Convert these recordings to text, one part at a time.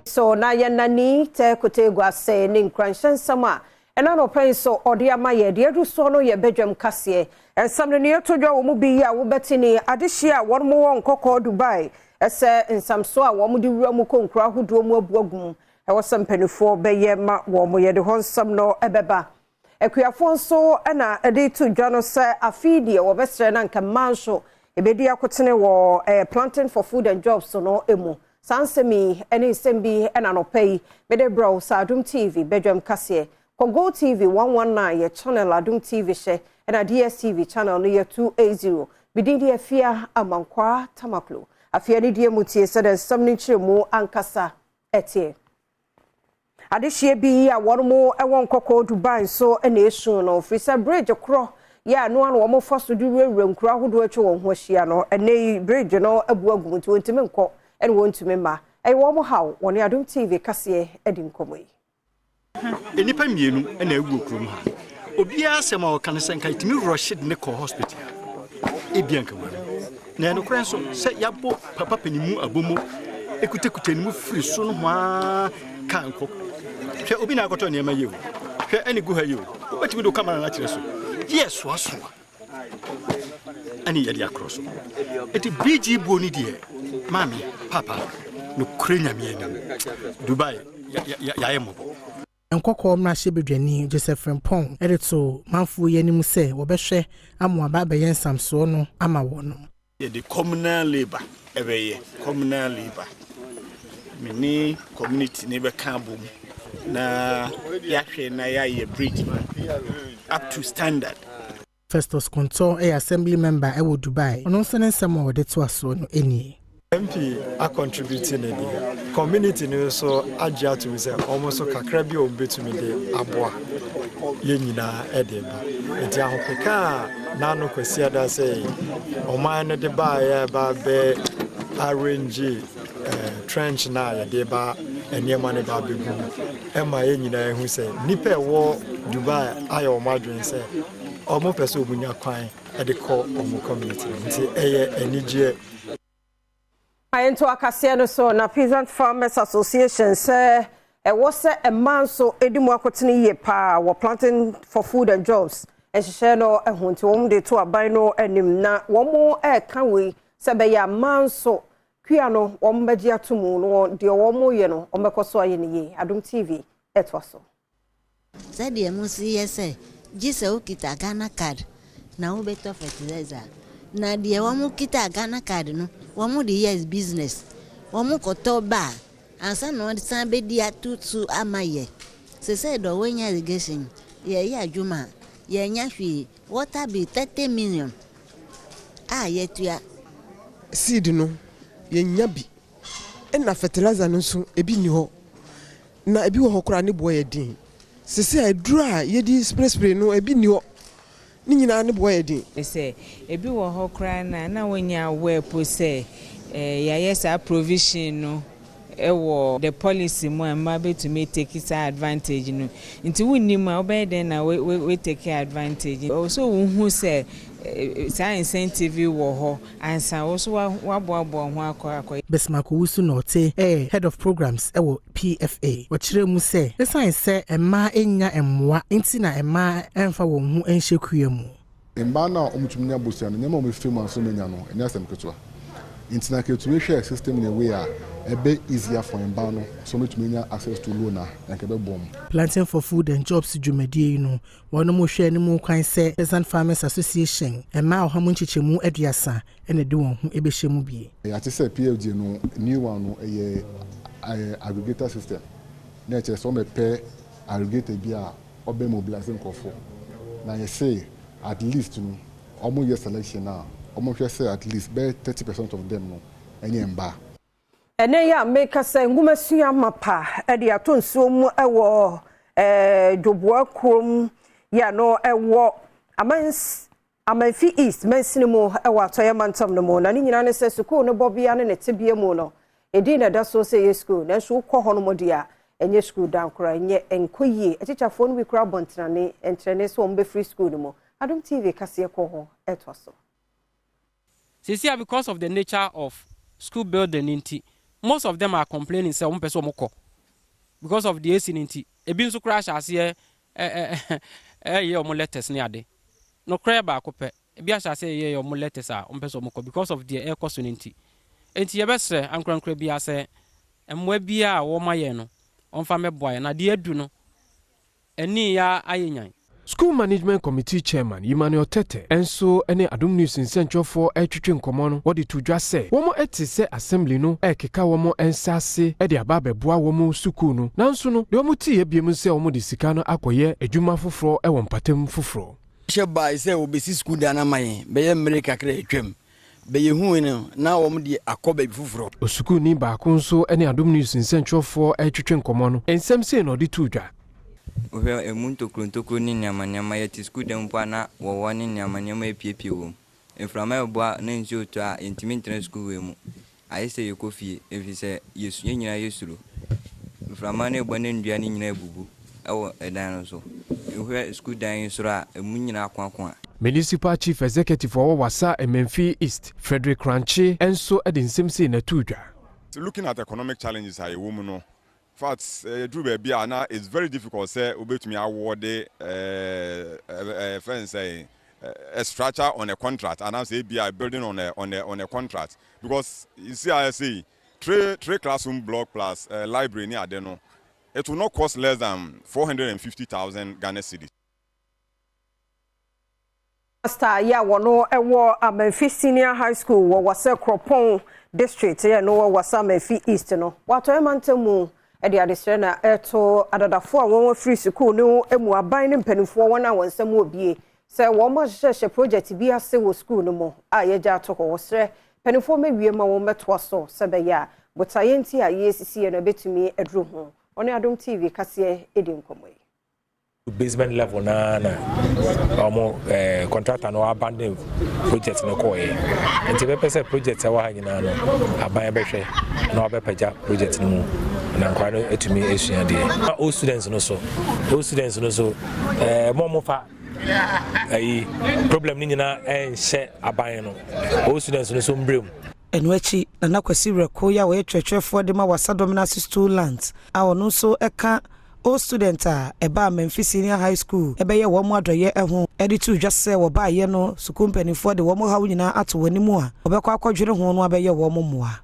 So na yɛnani tɛ kote gu ase ne nkuranhyɛ nsɛm a ɛna nɔpɛ yi so ɔde ama yɛ deɛ adu soɔ no yɛ badwam kaseɛ. Nsɛm no ne yɛto dwa wɔ mu bi yi a wobɛte ne adehyeɛ a wɔn wɔ Nkɔkɔɔ Dubai ɛsɛ nsamso a wɔn de wura mu kɔ nkuro ahodoɔ mu abu agu mu, ɛwɔ sɛ mpanimfoɔ bɛyɛ ma wɔn. Yɛde hɔ nsɛm no ɛbɛba. Akuafoɔ nso ɛna ɛde to dwa no sɛ afei deɛ wɔbɛsrɛ na nka mmaa nso ebedi akotene wɔ Planting for Food and Jobs no emu. Saa nsɛm yi ɛne nsɛm bi ɛna nɔpɛ yi mede brɛw sɛ Adom TV badwam kaseɛ. Kɔ Go TV 119 yɛ channel, Adom TV hyɛ, ɛna DSTV channel no yɛ 280. Bidin de Afia Amankwaa Tamaklo. Afei ne deɛ mu tie sɛ dɛ nsɛm no nkyerɛmu ankasa ɛteɛ. Adehyeɛ bi a wɔn mo wɔ Nkɔkɔɔ Dubai nso na esu no firi sɛ bridge korɔ yɛ ano ano wɔn fa so de wurawura nkuro ahodoɔ atwa wɔn ho ahyia no, ɛnɛ yi bridge no abu agu mu nti wɔntumi nkɔ ɛna wɔntumi mma. Ɛyɛ wɔn haw. Wɔne Adom TV kaseɛ ɛdi nkɔmɔ yi. Nnipa mmienu na awu wɔ kurom ha. Obiara asɛm a ɔka no sɛ nka ɛtumi rɔhye de ne kɔ hospital, ebia nka wawu. Na ɛnokorɛ nso sɛ yɛabɔ papa panimu abɔmu ekutakuta ne mu firi so no ho a kaa nkɔ. Hwɛ, obi na akɔtɔ nneɛma yi o. Hwɛ, ɛne gu ha yi o. Wobɛtumi de wo camera no akyerɛ so yɛ soasoa ɛne yɛde akorɔ so. Nti bridge buo no deɛ, maame papa, nokorɛ Nyame anim, Dubai yɛayɛ mmɔbɔ. Nkɔkɔɔ mmarahyɛbadwani Joseph Frimpong de to manfoɔ yi anim sɛ wɔbɛhwɛ ama aba abɛyɛ nsamsoɔ no ama wɔn. Yɛde communal labour ɛbɛyɛ communal labour. Me ne community ne bɛka abom na yɛahwɛ na yɛayɛ bridge no up to standard. Festus Kontɔ yɛ assembly member wɔ Dubai. Ɔno nso ne nsɛm a wɔde to asoɔ no nie. MP acontribute ne deɛ, community no nso agye atom sɛ wɔn nso kakra bi a wɔn bɛtumi de aboa yɛn nyinaa de ba. Nti ahopeka a n'ano Kwasi ada sɛ ɔman no de baeɛ ba bɛ arrange trench na yɛde ba nneɛma no ba abɛgu mu, ɛma yɛn nyinaa ehu sɛ nnipa a ɛwɔ Dubai ayɛ wɔn adwene sɛ wɔn pɛ sɛ wɔn nya kwan de kɔ wɔn community no, nti ɛyɛ anigyeɛ. Ayɛnto akaseɛ no so na Peasant Farmers Association sɛ ɛwɔ sɛ mmaa nso di mu akotene yie paa wɔ Planting for Food and Jobs nhyehyɛ no ho, nti wɔn de to aban no anim na wɔn ɛreka wei sɛ bɛyɛ mmaa nso kua no wɔn bɛgye ato mu no, deɛ wɔn yɛ no wɔn bɛkɔ so ayɛ no yie. Adom TV ɛtoa so. Sɛdeɛ mo si yɛ sɛ gye sɛ wokita Ghana Card na wobɛtɔ fertilizer, na deɛ wɔn kita Ghana Card no, wɔn de yɛ business. Wɔn kɔtɔ ba a ansa na wɔde san bɛdi ato so ama yɛ sɛ Dawhenya Irrigation yɛyɛ adwuma a yɛnya hwee. Water bill 30 million a yɛtua. Seed no yɛnya bi, ɛna fertilizer no nso ebi nni hɔ, na ebi wɔ hɔ koraa ne boɔ yɛ den. Sisi a aduro a yɛde spray spray no, ebi nni hɔ, ne nyinaa ne boɔ yɛ den. Sɛ ebi wɔ hɔ koraa na wɔnya aware po sɛ yɛayɛ saa provision no ɛwɔ the policy mu a mmaa bɛtumi take saa advantage no, nti wonnim a wobɛyɛ dɛn na we take advantage? Ɔwɔ sɛ wohu sɛ saa incentive wɔ hɔ ansa wo so waboaboa ho akɔ akɔ. Bismarck Owusu na ɔte ɛyɛ head of programs ɛwɔ PFA. Wɔkyerɛ mu sɛ ɛsiane sɛ mmaa nya mmoa nti na mmaa ɛmfa wɔn ho nhyɛ kua mu. Mmaa no a wɔtumi nya bosea no, nneɛma a wɔfiri mu anso menya no ɛnyɛ asɛm ketewa, nti na kɛtumi hwɛ system in a way a ɛbɛ easier for mmaa no so wɔtumi nya access to loan a nka ɛbɛboa mu. Planting for Food and Jobs dwumadie yi no, wɔn mo hwɛ anim kwan sɛ Peasant Farmers Association mmaa 130 ɛna de wɔn ho ɛbɛhyɛ mu bie. Yɛate sɛ PFJ no, new one no, ɛyɛ aggregator system na ɛkyerɛ sɛ wɔmɛpɛ aggregator bi a ɔbɛ mobilize nkurɔfoɔ, na yɛsɛ at least no wɔn yɛ selection a wɔn hwɛ sɛ at least bɛyɛ 30% of them no ɛnyɛ mmaa. Ɛnɛ yi a meka sɛ nwomasua mapa ɛde ato nsuo mu ɛwɔ Dwoboa kurom yɛ no ɛwɔ Amanfi East mansini mu ɛwɔ Atɔeɛ mantam no mu. Na ne nyinaa ne sɛ sukuu no bɔbea ne ne tebea mu no ɛdin na ɛda so sɛ ɛyɛ sukuu, nanso wokɔ hɔ no mu deɛ a ɛnyɛ sukuu dan koraa, ɛnyɛ nkɔ yie. Atikyafoɔ no bi kora abɔntenane ntrɛne sɛ wɔn bɛfiri sukuu no mu. Adom TV kaseɛ kɔ hɔ ɛtoa so. Sisi a because of the nature of school building nti. Most of them are complaining sɛ wɔn pɛ sɛ wɔn kɔ because of deɛ esi no nti. Ebi nso koraa ahyɛ aseɛ ɛyɛ wɔn letters ne ade. Nokorɛ yɛ baako pɛ. Ebi ahyɛ aseɛ yɛ wɔn letters a wɔn pɛ sɛ wɔn kɔ because of deɛ ɛrekɔ so no nti. Enti yɛbɛsrɛ ankorankora biara sɛ mmoa biara a wɔma yɛn no wɔmfa mmɛboa yɛn na deɛ adu no ani ya ayɛ nyan. School Management Committee Chairman Emmanuel Tetteh nso ne Adom News nsɛnkyerɛwfoɔ retwetwe nkɔmmɔ no, wɔde too dwa sɛ wɔte sɛ Assembly no rekeka wɔn nsa ase de aba abɛboa wɔn sukuu no, nanso no deɛ wɔteeɛ biom ne sɛ wɔde sika no akɔyɛ adwuma foforɔ wɔ mpatam foforɔ. Hyɛ bae sɛ wɔbɛsi sukuu dan no ama yɛn bɛyɛ mmere kakra a atwam. Bɛ yehui no, na wɔn de akɔ baabi foforɔ. Osukuuni baako nso ne Adom News nsɛnkyerɛwfoɔ retwetwe nkɔmmɔ no, nsɛm sei na ɔde too dwa. Wohwɛ emu ntokuro ntokuro ne nneɛma nneɛma, yɛte sukuu dan mu mpo a na wɔwɔ ne nneɛma nneɛma apiepie wɔ mu. Mframa rebɔ a na nsuo retɔ a, yɛntumi ntena sukuu wei mu. Ayɛ sɛ yɛkɔ fie, ɛfiri sɛ yɛsu, yɛn nyinaa yɛsuro. Mframa no rebɔ na nnua no nyinaa abubu wɔ ɛdan no so. Wohwɛ sukuu dan yi soro a, emu nyinaa akoakoa. Municipal Chief Executive a ɔwɔ Wassa Emenfi East, Frederick Korankye nso de nsɛm sei na ɛtoo dwa. Looking at economic challenges a yɛwɔ mu no, fact yɛduru baabi a na it's very difficult sɛ wobɛtumi awɔde ɛɛ fɛn sɛ a structure on a contract anaasɛ ebi a building on a contract, because you see, I say three classroom block plus library ne ade no, it will not cost less than 450,000 Ghana cedis. Master yi a wɔno wɔ Amenfi Senior High School wɔ Wassa Kuropɔn District yɛ no wɔ Wassa Amenfi East no, watɔ ɛma ntam mu de adesrɛ na ɛto adadafoɔ a wɔn afiri sukuu no mu, aban ne mpanimfoɔ wɔn a wɔn nsam wɔ bie sɛ wɔn ahyehyɛhyɛ project bi ase wɔ sukuu no mu a yɛgya ato hɔ. Wɔsrɛ mpanimfoɔ mɛwie ma wɔn mɛtoa so sɛ bɛyɛ a botaeɛ nti a yɛsisi yɛ no ɛbɛtumi aduru ho. Ɔne Adom TV kaseɛ edi nkɔmmɔ yi. Basement level na ɔmo contractor no abandon project no kɔɔyɛ, nti bɛpɛ sɛ project a ɛwɔ ha nyinaa no, aban bɛhwɛ na wabɛpagya project no mu na nkwadaa no atumi asua deɛ. Old students no so, old students no so, mo a mo fa ɛyi problem no nyinaa ɛnhyɛ aban no, old students no so mbrɛ mu. Ɛno akyi, Nana Kwasi Werɛko yi a wɔyɛ kyerɛkyerɛfoɔ de ma Wassa Dominase Stool Lands a ɔno nso ka old student a ɛbaa Amenfi Senior High School ɛbɛyɛ wɔn mo adɔyɛ ho de to dwa sɛ wɔbaayɛ no, sukuu mpanimfoɔ de wɔn haw nyinaa ato wɔn anim a wɔbɛkɔ akɔdwene ho no abɛyɛ wɔn mmoa.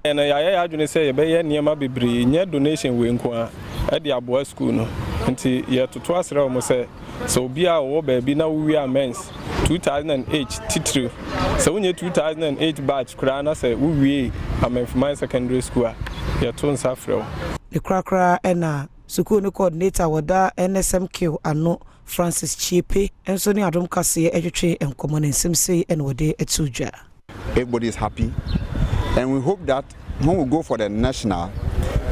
Ɛno yɛayɛ yɛ adwene sɛ yɛbɛyɛ nneɛma bebree, nyɛ donation wei nko a ɛde aboa sukuu no, nti yɛtoto asrɛ wɔn sɛ sɛ obiara a ɔwɔ baabi na wowie Amens 2008 titiriw, sɛ wonyɛ 2008 batch koraa na sɛ wowie Amenfiman Secondary School a, yɛto nsa frɛ wo. Ne korakora ɛna sukuu no coordinator wɔda NSMQ ano, Francis Chiepe, nso ne Adom Kaseɛ ɛtwetwe nkɔmmɔ ne nsɛm sei ɛna wɔde ato dwa. Everybody is happy, and we hope that when we go for the national,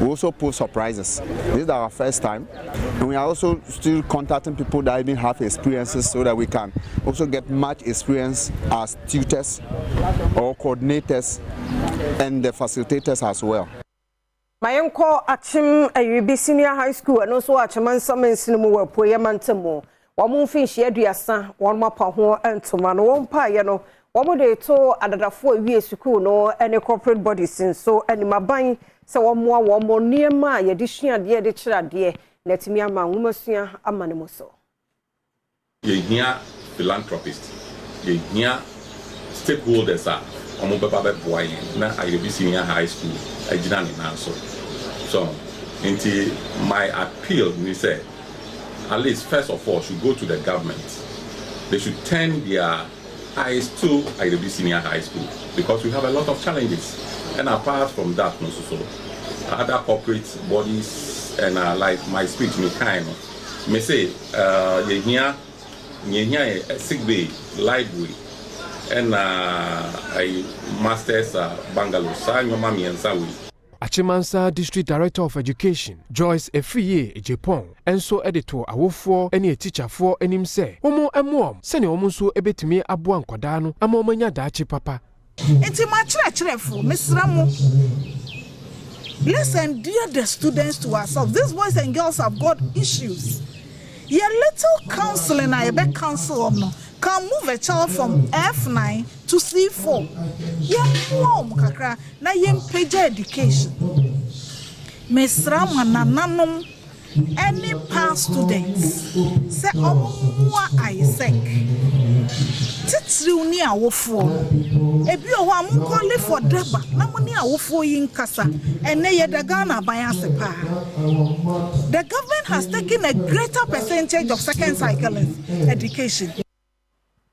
we also post surprises. This is our first time, and we are also still contacting people that even have experiences so that we can also get much experience as tutors or coordinators and the facilitators as well. Ma yɛnkɔ Akyem Ayirebi Senior High School, ɛno nso wɔ Akyem Nsɛm nsini mu wɔ Apueeɛ mantam mu. Wɔn mfinhyia 30 wɔn apa ho ntoma no, wɔn mpaeɛ no wɔn de to adadafoɔ awie sukuu no ne corporate bodies nso anim, aban sɛ wɔmmoa wɔn nneɛma a yɛde sua adeɛ de kyerɛ adeɛ na atumi ama nwomasua ama ne mu so. Yɛhia philanthropist, yɛhia stakeholders a wɔn bɛba bɛboa yɛn na Ayirebi Senior High School agyina ne nan so. So nti my appeal ni sɛ at least first of all should go to the government. They should turn their eyes to Ayirebi Senior High School because we have a lot of challenges, and apart from that no, so other corporate bodies and like my speech me kind no mese yɛhia yɛ sick bay, library, ɛna ayi masters bungalow, saa nneɛma mmiɛnsa wei. Akyemansa District Director of Education Joyce Efriye Ejepon nso de to awofoɔ ne atikyafoɔ anim sɛ wɔn mmoa wɔn sɛnea wɔn nso bɛtumi aboa nkwadaa no ama wɔn anya daakye papa. Nti makyerɛkyerɛfo, mesrɛ mo, let's endear the students to ourselves. These boys and girls have got issues. Yɛ little counseling a yɛbɛ counsel wɔn no. can move a child from F9 to C4. Yɛmmoa wɔn kakra na yɛmpagya education. Mesrɛ mo nananom ne past students sɛ wɔmmoa AIESEC, titiriw ne awofoɔ no. Ebi wɔ hɔ a monkɔle for daba na mo ne awofoɔ yi nkasa. Ɛnnɛ yɛda Ghana aban ase paa. The government has taken a greater percentage of second cyclists education.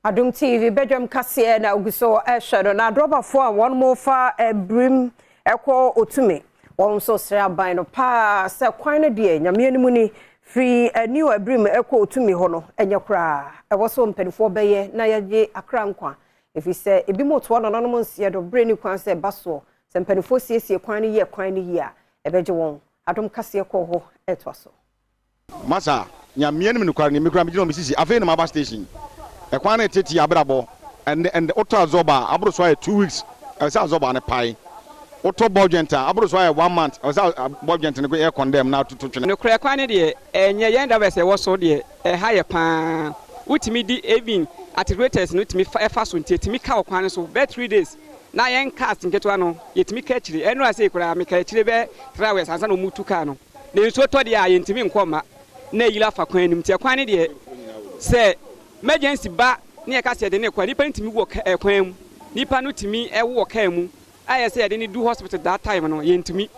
Adom TV badwam kaseɛ na ogu so ɛhwɛ no na adrɔbafoɔ a wɔn mo fa ɛbirim ɛkɔ otumi wɔn nso srɛ aban no paa sɛ kwan no deɛ Nyame anim ni firi ani wɔ ɛbirim ɛkɔ otumi hɔ no ɛnyɛ koraa ɛwɔ so mpanimfoɔ bɛyɛ na yɛgye akra nkwa ɛfiri sɛ ebi mo toɔ nananom nseɛ do bere ne kwan sɛ ɛba soɔ sɛ mpanimfoɔ siesie kwan no yie kwan no yie a ɛbɛgye wɔn. Adom kaseɛ kɔɔ hɔ ɛtoa so. Masa Nyame anim nokware ni, me koraa megyina hɔ mesisi, afei na maba station. Ɛkwan no retete abrabɔ, ɛnde ɛnde wotɔ azɔba a, aboro so ayɛ 2 weeks, ɛwɔ sɛ azɔba no pae. Wotɔ bɔdwɛnt a, aboro so ayɛ one month, ɛwɔ sɛ bɔdwɛnt no yɛ condemn na atoto twene. Nokorɛ kwan no deɛ, ɛnyɛ yɛn drivers ɛwɔ so deɛ, ɛha yɛ paa. Wotumi di even articulators no tumi fa ɛfa so nti ɛtumi ka wɔ kwan no so bɛyɛ 3 days na yɛn cars nketewa no yɛtumi ka akyire. Ɛno ase koraa meka akyire bɛyɛ 3 hours ansa na ɔmu tu car no. Na nsuo tɔ deɛ a yɛntumi nkɔ mma na ɛyiri afa kwan no mu, nti ɛkwan no deɛ sɛ emergency ba ne yɛka sɛ yɛde ne kɔ a, nipa no tumi wɔ ɛkwan mu, nipa no tumi ɛwɔ wɔ kaa mu a yɛ sɛ yɛde ne du hospital that time no yɛntumi.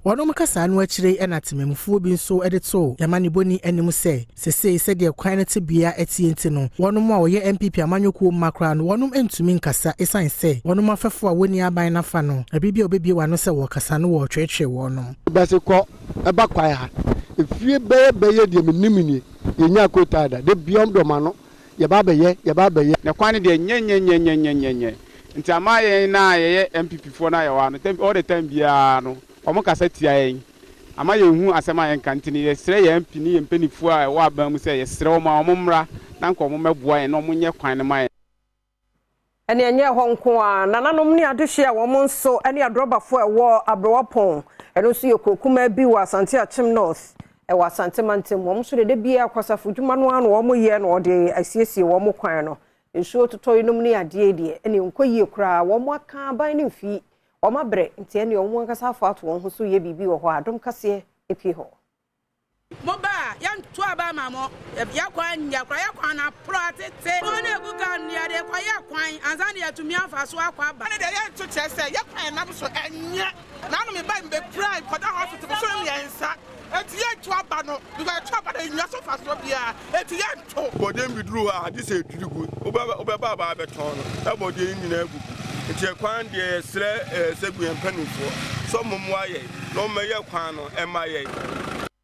Wɔnom kasa no akyire ɛna temamufoɔ bi nso de to yɛamanebɔni anim sɛ sesei sɛdeɛ kwan no tebea ɛtie nti no wɔnom a wɔyɛ NPP amanyɔkuo mma koraa no wɔnom ntumi nkasa ɛsiane sɛ wɔnom afɛfo a wɔnni aban nafa no ɛbere bi a wɔbɛbie wɔn ano sɛ wɔrekasa no wɔretwerɛtwerɛ wɔnom. Bɛsi kɔ ɛba kwae ha efie bɛyɛ deɛ menim nie yɛnya kota da de bia ɔmo dɔm ano yɛba abɛyɛ yɛba abɛyɛ. Na kwan no deɛ nyɛnyɛnyɛnyɛnyɛnyɛ nti ama yɛn na yɛyɛ NPP foɔ na yɛwɔ ano all the time biara no ɔmo kasa tia yɛn ama yɛn hu asɛm a yɛnka nti no yɛsrɛ yɛn MP ne yɛn mpanimfoɔ a ɛwɔ aban mu sɛ yɛsrɛ wɔn a wɔn mmra na nka wɔn mmɛboa yɛn na wɔn nyɛ kwan no ma yɛn. Ɛne ɛnyɛ hɔ nko a nananom ne adehye a wɔn nso ne adrɔbafoɔ a ɛwɔ Aberɛwapɔn, ɛno nso yɛ kurokuma bi wɔ Asante Akyem North ɛwɔ Asante mantam, wɔn nso dede biara kwasafo dwuma no ano wɔn yɛ na wɔde asiesie wɔn kwan no. Nsuo totɔ yinom ne adeɛ deɛ ɛne nkɔ yie koraa wɔn aka aban ne mfii wɔn abrɛ nti ɛne wɔn ankasa afɔ ato wɔn ho so yɛ biribi wɔ hɔ a Adom kaseɛ epie hɔ. Mo ba a yɛnto aba ma mo yɛkwan nyɛ kora yɛkwan na porɔ atete wɔn na egu ka no yɛde kɔ yɛ kwan ansa na yɛtumi afa so akɔ aba. Ɛne deɛ yɛnto kyerɛ sɛ yɛkwan nam so ɛnyɛ nanom meba mbɛpira nkɔda hospital bosome 3 enti yɛnto aba no because yɛto aba no ɛnya so mfasoɔ biara enti yɛnto. Bɔdeɛ bi duru hɔ a agye sɛ ɛdwiri gu wobɛba aba abɛtɔn no na bɔdeɛ no nyinaa gugu nti ɛkwan deɛ yɛsrɛ sɛ gu yɛn mpanimfoɔ sɛ ɔmommoa yɛn na ɔmmɛyɛ kwan no ɛma yɛn.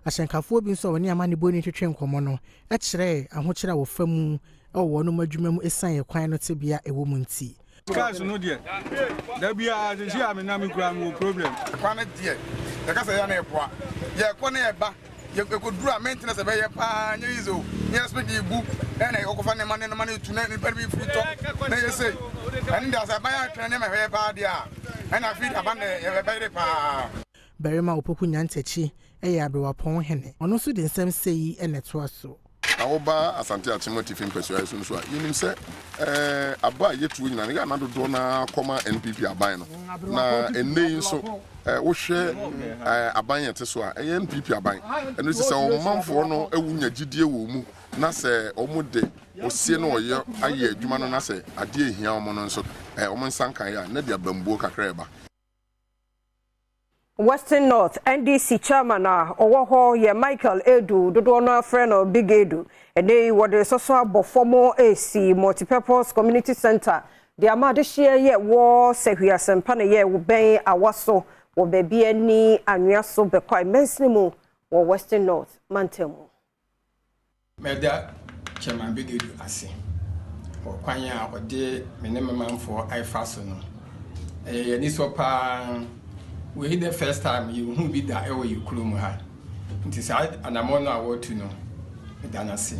Ahyɛnkafoɔ bi nso a wɔne amanebɔni twetwe nkɔmmɔ no kyerɛɛ ahokyerɛ a wɔfa mu wɔ wɔn adwuma mu ɛsiane kwan no tebea ɛwɔ mu nti. Cars no deɛ da biara sisi a menam kura mewɔ problem. Kwan no deɛ yɛka sɛ yɛ na ɛboa yɛkɔ ne yɛba yɛkɔduru a maintenance ɛbɛyɛ paa nyɛ easy o ne yɛ speed bu ɛna yɛkɔkɔfa nneɛma ne nneɛma no etu na nipa no bi firi tɔ na yɛ sei ɛne deɛ sɛ aban atwene nneɛma ɛbɛyɛ paa deɛ a ɛna afei aba na yɛbɛyere paa. Barima Opoku Nyantakyi yɛ Aberɛwapɔn hene. Ɔno nso de nsɛm sɛ yi na ɛtoa so. Na woba Asante Akyem Atifi mpasua yi so nso a, yɛnim sɛ aba a yɛtuo nyinaa no yɛ ana dodoɔ no ara kɔma NPP aban no. Na ɛnnɛ yi nso wohwɛ aban yɛte so a, ɛyɛ NPP aban. Ɛno nti sɛ ɔmanfoɔ no nya gyidie wɔ mu na sɛ wɔn de osie no ɔyɛ ayɛ adwuma no na sɛ adeɛ ehia wɔn no nso wɔn nsa nkan yɛ a na de abambuo kakra ɛba. Western North NDC chairman a ɔwɔ hɔ yɛ Michael Edu, dodoɔ no afrɛ no Big Edu. Ɛnɛ yi wɔde sɔsɔ abɔ fam esi multipurpose community center de ama adehyeɛ yɛ wɔ Sɛhwi Asɛmpa na yɛ bɛn awa so wɔ baabi ani anwea so bɛkɔ mansini mu wɔ Western North mantam mu. Mɛda Chairman Big Edu ase wɔ kwan a ɔde me ne me manfoɔ afa so no. Ɛyɛ yɛn ani sɔ paa. Wei the first time yɛnhu bi da ɛwɔ yɛ kurom ha. Nti saa anammɔn no a wɔretu no, meda no ase.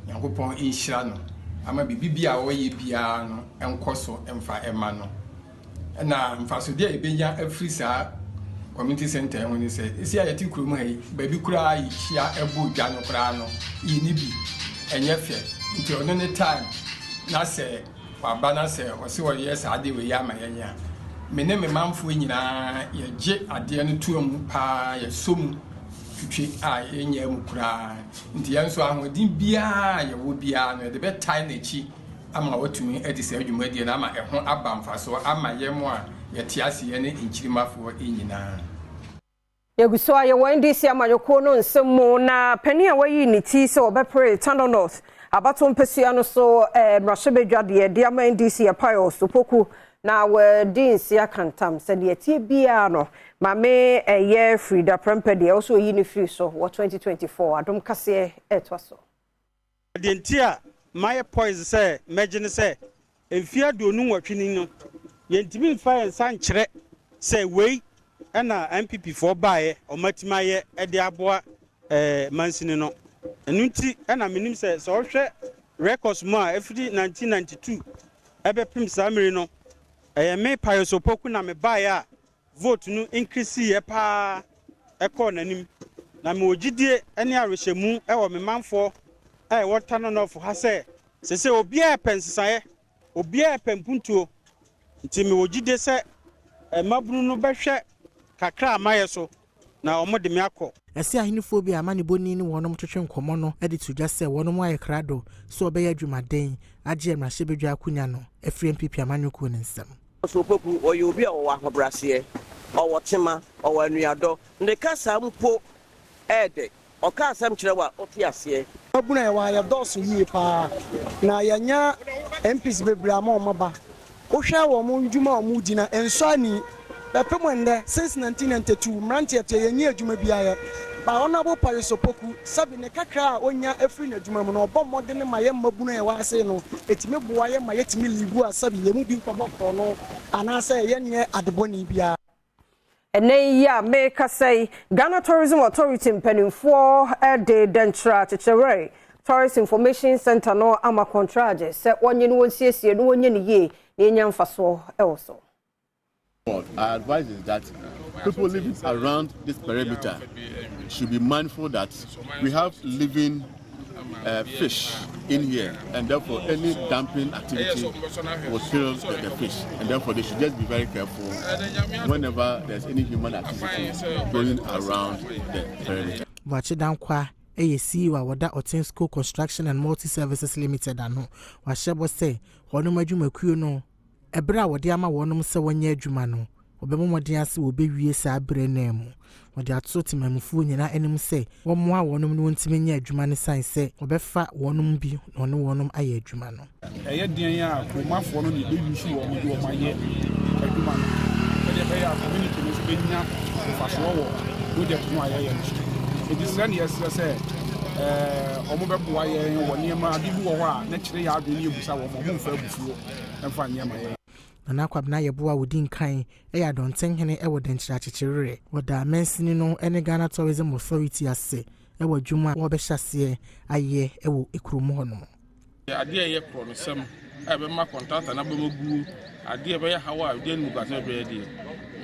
Nyankopɔn nhyira no ama biribi bi a ɔreyɛ biara no nkɔ so mfa ɛma no. Ɛna mfasodeɛ a yɛbɛnya afiri saa community center ho ne sɛ esi a yɛte kurom ha yi, baabi koraa yɛhyia ɛbɔ dwa no koraa no yɛni bi, ɛnyɛ fɛ. Nti ɔno ne time. Na sɛ waba na sɛ ɔse ɔyɛ saa adeɛ wei ama yɛn a, me ne me manfoɔ nyinaa yɛgye adeɛ no toa mu paa, yɛsɔ mu twitwi a yɛnnyaa mu koraa. Nti yɛn nso ahoɔden biara a yɛwɔ biara no yɛde bɛtae n'akyi ama watumi adi saa dwumadie no ama ɛho aba mfasoɔ ama yɛn a yɛte aseɛ ne nkyirimmafoɔ nyinaa. Yɛgu so a yɛwɔ NDC amanyɔkuo no nsɛm mu na panin a wayi ne ti sɛ ɔbɛpere Tano North abato mpasua no so eh, mmarahyɛbadwa deɛ de ama NDC yɛ Pius Opoku na wadi nse aka ntam sɛ deɛ ɛteɛ biara no Maame ɛyɛ Frida Prempeh deɛ ɔsɛ ɔyi ne firi so wɔ 2024 adom kaseɛ ɛtoa so. Deɛ nti a mayɛ poised sɛ mɛgye ne sɛ, mfeɛ 28 ni no, yɛntumi mfa yɛn nsa nkyerɛ sɛ wei na NPP foɔ baeɛ wɔatumi ayɛ de aboa mansini no. Ɛno nti na menim sɛ, sɛ wohwɛ records mu a, ɛfiri 1992 bɛpem saa mmere no, ɛyɛ me Pius Opoku na mebaeɛ a vote no increase-iiɛ pa ara kɔɔ n'anim. Na mewɔ gyidie ne awerehyɛmu wɔ me manfoɔ a ɛwɔ Tano North ha sɛ, seesei obiara repɛ nsesaeɛ, obiara repɛ mpuntuo. Nti mewɔ gyidie sɛ mmabunu no bɛhwɛ kakra a mayɛ so na wɔde me akɔ. Ɛsɛ ahenefoɔ bi a amanebɔni ne wɔnom twetwe nkɔmmɔ no de to dwa sɛ wɔnom ayɛ krado sɛ wɔbɛyɛ adwumaden agye mmarahyɛbadwa akonya no afiri NPP amanyɔkuo no nsam. Ɔsoro Opoku, ɔyɛ obi a ɔwɔ ahobrɛaseɛ, ɔwɔ tema, ɔwɔ anuadɔ. Ne kasa mpo yɛ dɛ. Ɔka asɛm kyerɛ wo a, wote aseɛ. Mmabunu a yɛwɔ ha, yɛdɔɔso yie pa ara, na yɛanya MPs bebree ama wɔaba. Wohwɛ wɔn ndwuma a wɔredi no a, ɛnsɔ ani. Bɛpem ɛnnɛ, since 1992, mmeranteɛ te, yɛnni adwuma biara yɛ. But Honourable Paris Opoku, sɛbe ne kakra a ɔnya firi n'adwuma mu no, ɔbɔ mmɔden ma yɛn mmabunu a yɛwɔ ha sei no, ɛtumi boa yɛn ma yɛtumi live a sɛbe yɛn mu bi nkɔbɔ korɔno anaasɛ yɛnyɛ ade bɔne biara. Ɛnnɛ yi a merekasa yi, Ghana Tourism Authority mpanimfoɔ de Dɛnkyerɛ Kyekyerɛwɛre Tourist Information Centre no ama kɔntragye sɛ wɔnye no wɔnsiesie no wɔnyɛ no yie na yɛnya mfasoɔ wɔ so. Our advice is that people living around this perimeter should be mindful that we have living uh, fish in here, and therefore any dumping activity will kill the, the fish, and therefore they should just be very careful whenever there's any human activity going around the perimeter. Boakye Dankwah yɛ CEO a wɔda Otinsco Construction and Multi Services Limited ano. Wahyɛ bɔ sɛ wɔnom adwumakuo no Ɛberɛ a wɔde ama wɔnom sɛ wɔnyɛ adwuma no, wɔbɛbɔ mmɔden ara sɛ wɔbɛwie saa berɛ no ara mu. Wɔde ato temanmufoɔ nyinaa anim sɛ wɔmmoa wɔnom na wɔntumi nyɛ adwuma no sane sɛ wɔbɛfa wɔnom bi na wɔne wɔnom ayɛ adwuma no. Ɛyɛ deɛn a kuromafoɔ no na yɛbɛ use wɔn de wɔn ayɛ adwuma no sɛdeɛ ɛbɛyɛ a community no nso bɛnya mfasoɔ wɔ project no a yɛyɛ no so. Enti srɛ ne yɛsrɛ sɛ wɔn bɛboa yɛn wɔ nneɛma ade bi wɔ hɔ a na kyerɛ yɛn adwene ne yɛbusa wɔn, wɔn mfa abufuo. mfa nyɛ ma yɛn. Nana Kwabena Yeboah a ɔdi nkan yɛ Adɔntenhene wɔ Dɛnkyerɛ Akyekyereɛ. Wɔdaa mansini no ne Ghana Tourism Authority ase wɔ adwuma a wɔrebɛhyɛ aseɛ ayɛ wɔ kurom hɔ nom. Adeɛ a ɛyɛ korɔnosɛm a ɛbɛma kɔntrata no abam aguo, adeɛ a ɛbɛyɛ haw a ɛde animguase bɛbrɛ deɛ,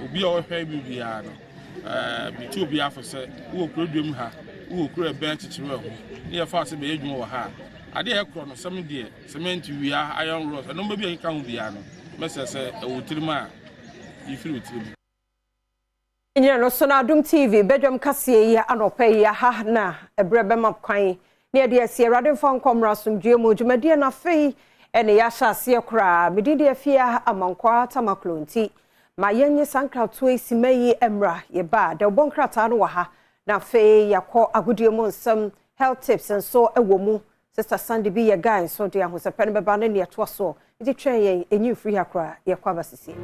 obi a ɔhwɛ bi biara no, metu obiara fo sɛ wowɔ kuro duam ha, wowɔ kuro a ɛbɛn Kyekyerɛ ho, ne yɛfa wo sɛ bɛyɛ adwuma wɔ ha a, adeɛ a ɛyɛ korɔnosɛm deɛ, Cement, wia, iron rods, nnoɔma bi a ɛkeka ho biara no, mɛsrɛ sɛ ɛwɔ wo tirim a, yi firi wo tirim. Nyina no so na Adom TV badwam kaseɛ yi anɔpa yi aha na ɛberɛ bɛma kwan ne yɛde asi Awurade mfa nkɔ mmra asomdwoeɛ mu dwumadie no afei ɛne yɛahyɛ aseɛ koraa. Me din de Afia Amankwaa Tamaklo nti ma yɛnye saa nkratoɔ yi sima yi mmra yɛba a dɛwbɔ nkrataa no wɔ ha na afei yɛakɔ agodie mu nsɛm health tips nso wɔ mu Sister Sandy bi yɛ guy nso de ahosɛpɛ no bɛba ne nea ɛtoa soɔ nti twɛn yɛn ɛnyi mfiri ha koraa yɛkɔ aba sisie.